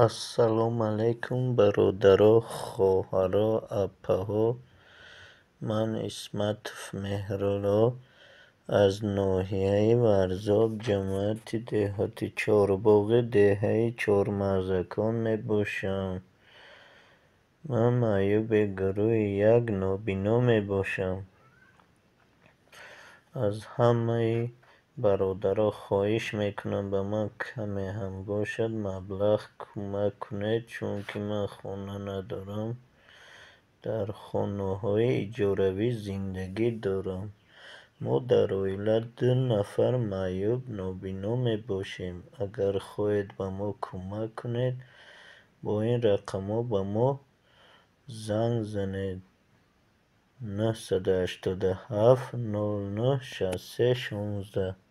Ассалому алайкум, бародаро, хоҳаро, апаҳо. Ман Исматов Меҳрулло аз ноҳияи Варзоб, ҷамоати деҳоти Чорбоғи деҳаи Чормағзакон мебошам. Ман маъюби гурӯҳи як, нобино мебошам. Аз ҳамаи бародаро хоҳиш мекунам, ба ман каме ҳам бошад маблағ кӯмак кунед, чунки ман хона надорам, дар хонаҳои иҷоравӣ зиндагӣ дорам. Мо дар оила ду нафар маъюб нобино мебошем. Агар хоҳед ба мо кӯмак кунед, бо ин рақамҳо ба мо занг занед: 987 09 63 16.